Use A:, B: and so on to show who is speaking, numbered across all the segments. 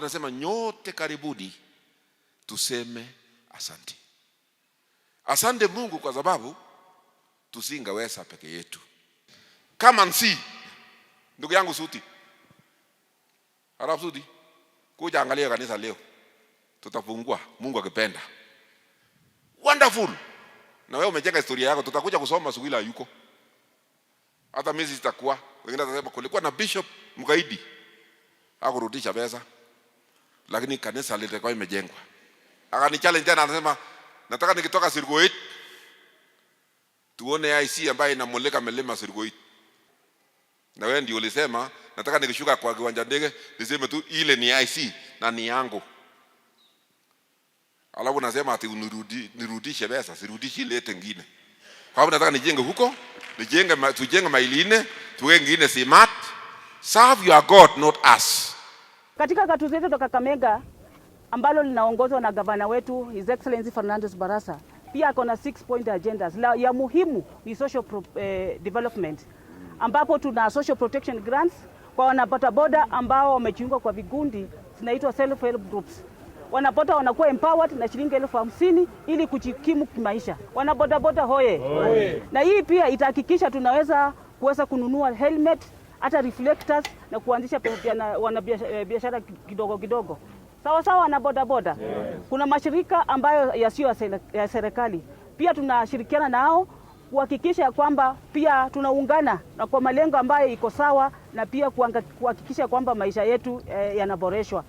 A: Tunasema nyote karibuni, tuseme asante. Asante Mungu kwa sababu tusingeweza peke yetu. Come and see. Ndugu yangu Suti. Arab Suti, kuja angalia kanisa leo. Tutafungua Mungu akipenda. Wonderful. Na wewe umejenga historia yako, tutakuja kusoma siku ile yuko. Hata mimi sitakuwa. Wengine watasema kulikuwa na bishop mkaidi. Hakurudisha pesa. Lakini kanisa lilikuwa imejengwa. Akani challenge tena, anasema nataka nikitoka Sirkoit tuone IC ambayo inamulika milima Sirkoit. Na wewe ndio ulisema nataka nikishuka kwa kiwanja ndege niseme tu ile ni IC na ni yangu. Alafu nasema ati nirudishe pesa, sirudishi ile nyingine. Kwa sababu nataka nijenge huko, nijenge tujenge maili 4, tuweke ngine smart. Serve your God, not us.
B: Katika gatuzi letu la Kakamega ambalo linaongozwa na gavana wetu His Excellency Fernandes Barasa, pia ako na 6 point agendas. La, ya muhimu ni social development, ambapo tuna social protection grants kwa wanabodaboda ambao wamejiunga kwa vikundi zinaitwa self help groups. Wanapata wanakuwa empowered na shilingi 50,000 ili kujikimu kimaisha. Wanabodaboda hoye. Hoye. Na hii pia itahakikisha tunaweza kuweza kununua helmet hata reflectors na kuanzisha biashara kidogo kidogo. Sawa sawa na bodaboda. Yes. Kuna mashirika ambayo yasiyo ya serikali pia tunashirikiana nao kuhakikisha kwamba pia tunaungana na kwa malengo ambayo iko sawa, na pia kuhakikisha kwamba maisha yetu yanaboreshwa.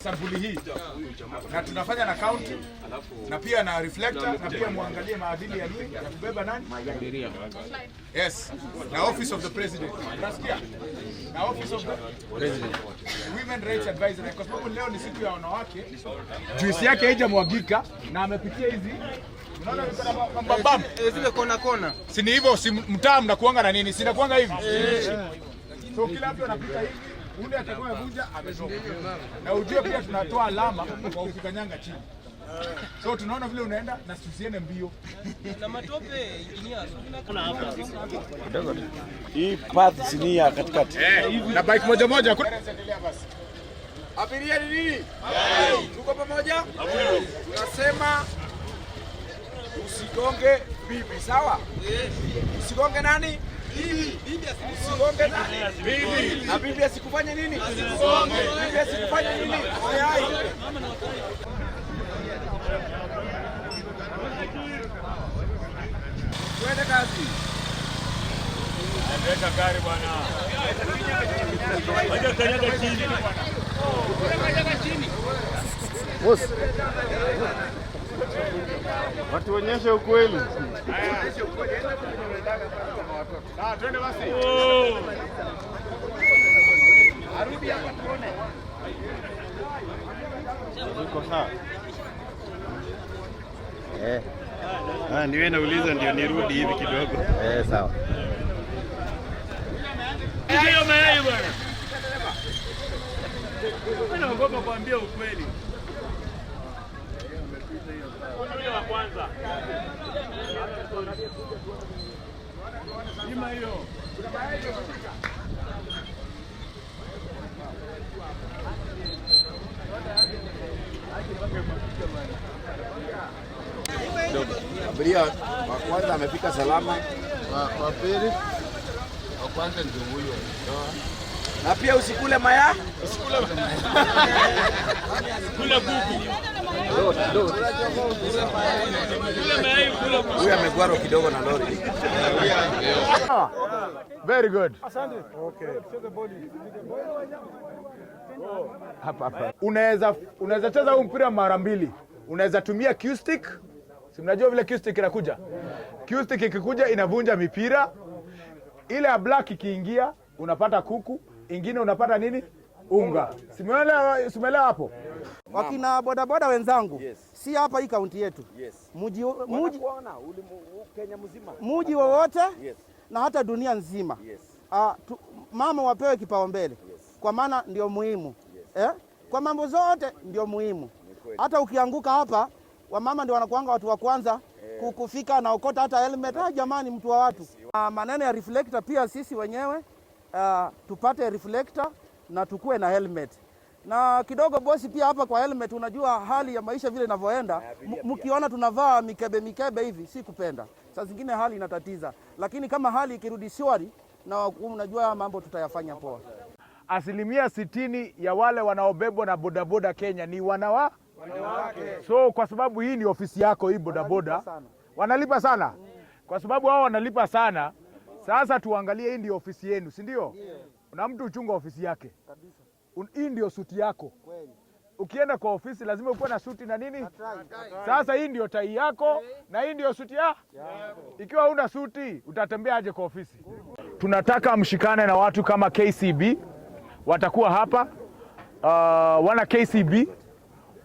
C: Sampuli hii na tunafanya na county na pia na reflector na pia muangalie maadili ya nini ya kubeba nani? Yes, na office of the president. Unasikia? Na office of the president. Women Rights Advisory, kwa sababu leo ni siku ya wanawake. Juisi yake haijamwagika na amepitia hizi. Unaona bam
D: zile kona kona.
C: Si ni hivyo, si mtaa mnakuanga na nini? Si nakuanga hivi. So kila mtu anapita hivi. Ule atakuwa amevunja ametoka. Na ujue pia tunatoa alama kwa ukikanyanga chini. So tunaona vile unaenda na tusiende mbio.
D: Na matope engineer.
E: Hii path si ni ya katikati.
C: Na bike moja moja.
E: Abiria ni nini? Tuko pamoja? Tunasema usigonge bibi, sawa? Usigonge nani? Usigonge nani? Bibi. Na bibi asikufanye nini? Bibi asikufanye nini? Mayai. Twende kazi.
F: Endesha gari bwana. Wacha kanyaga chini.
D: Kanyaga chini.
E: Boss. Watuonyeshe ukweli.
C: Twende basi.
E: Arudi hapa tuone. Uko sawa?
F: Niwe nauliza ndio nirudi hivi kidogo.
E: Sawa.
F: Hiyo mayai bwana. Mimi naogopa kuambia ukweli. Huyo wa kwanza. Ima hiyo.
E: Abiria wa kwanza amefika salama,
D: wa pili, wa kwanza ndio huyo.
E: Na pia usikule maya,
F: Kula kuku. Kula mayai, kula kuku.
E: Huyu amegwarwa kidogo na lori.
C: Very good. Asante. Okay. Hapa hapa. Unaweza cheza huu mpira mara mbili. Unaweza tumia cue stick. Si mnajua vile cue stick inakuja? Cue stick ikikuja inavunja mipira. Ile ya black ikiingia unapata kuku, ingine unapata nini? Unga. Simeelewa hapo?
G: Wakina bodaboda wenzangu, si hapa hii kaunti yetu, muji wowote na hata dunia nzima. Mama wapewe kipaumbele, kwa maana ndio muhimu. Kwa mambo zote ndio muhimu. Hata ukianguka hapa, wamama ndio wanakuanga watu wa kwanza. Kufika anaokota hata helmet. Ah, jamani, mtu wa watu. Maneno ya reflector pia sisi wenyewe tupate reflector na tukue na helmet na kidogo bosi pia hapa kwa helmet, unajua hali ya maisha vile inavyoenda, mkiona tunavaa mikebe mikebe hivi, si kupenda. Saa zingine hali inatatiza, lakini kama hali ikirudi shwari, na unajua mambo tutayafanya poa.
C: 60% ya wale wanaobebwa na bodaboda Kenya ni wanawake. So kwa sababu hii ni ofisi yako hii bodaboda,
G: Wanalipa sana.
C: Wanalipa sana. Kwa sababu hao wanalipa sana. Sasa tuangalie, hii ndio ofisi yenu, si ndio? Na mtu uchunga ofisi yake. Hii ndio suti yako. Ukienda kwa ofisi lazima ukuwe na suti na nini? Sasa hii ndio tai yako na hii ndio suti ya. Ikiwa huna suti utatembea aje kwa ofisi? Tunataka mshikane na watu kama KCB watakuwa hapa. Wana KCB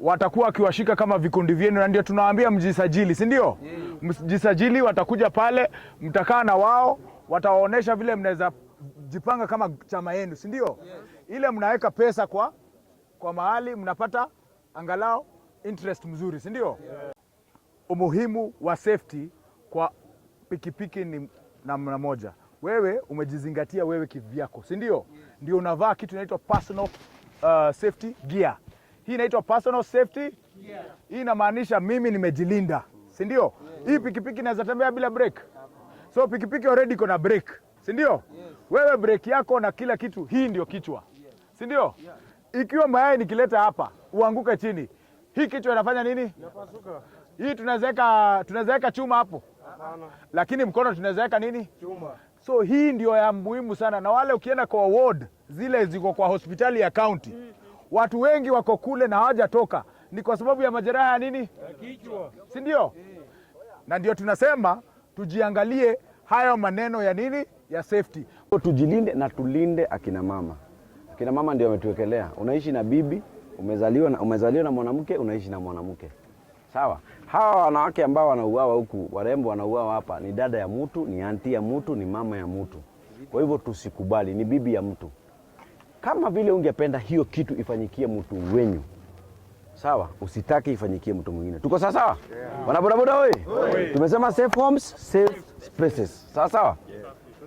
C: watakuwa wakiwashika kama vikundi vyenu, na ndio tunawaambia mjisajili, si ndio? Mjisajili, watakuja pale, mtakaa na wao, watawaonyesha vile mnaweza jipanga kama chama yenu, si ndio? Ile mnaweka pesa kwa mahali mnapata angalau interest mzuri, si ndio? Umuhimu wa safety kwa pikipiki ni namna moja. Wewe umejizingatia wewe kivyako, si ndio? Ndio unavaa kitu inaitwa personal safety gear. Hii inaitwa personal safety gear. Hii inamaanisha mimi nimejilinda, si ndio? Hii pikipiki inaweza tembea bila brake. So pikipiki already iko na brake, si ndio? Wewe brake yako na kila kitu, hii ndio kichwa, si ndio? Ikiwa mayai nikileta hapa uanguke chini, hii kichwa inafanya nini? Hii tunaweza weka chuma hapo, lakini mkono tunaweza weka nini? Chuma. So hii ndio ya muhimu sana, na wale ukienda kwa ward zile ziko kwa hospitali ya county, watu wengi wako kule na hawajatoka, ni kwa sababu ya majeraha ya nini? Ya kichwa, si ndio? Na ndio tunasema tujiangalie hayo maneno ya nini ya safety.
H: Tujilinde na tulinde akina mama. Akina mama ndio wametuwekelea. Unaishi na bibi, umezaliwa na mwanamke, unaishi na mwanamke. Sawa. Hawa wanawake ambao wanauawa huku, warembo wanauawa hapa, ni dada ya mtu, ni auntie ya mtu, ni mama ya mtu. Kwa hivyo tusikubali, ni bibi ya mtu. Kama vile ungependa hiyo kitu ifanyikie mtu wenyu, sawa, usitaki ifanyikie mtu mwingine. Tuko sawa sawa? Yeah. Wanabodaboda oi? Tumesema safe homes, safe spaces. Sawa sawa?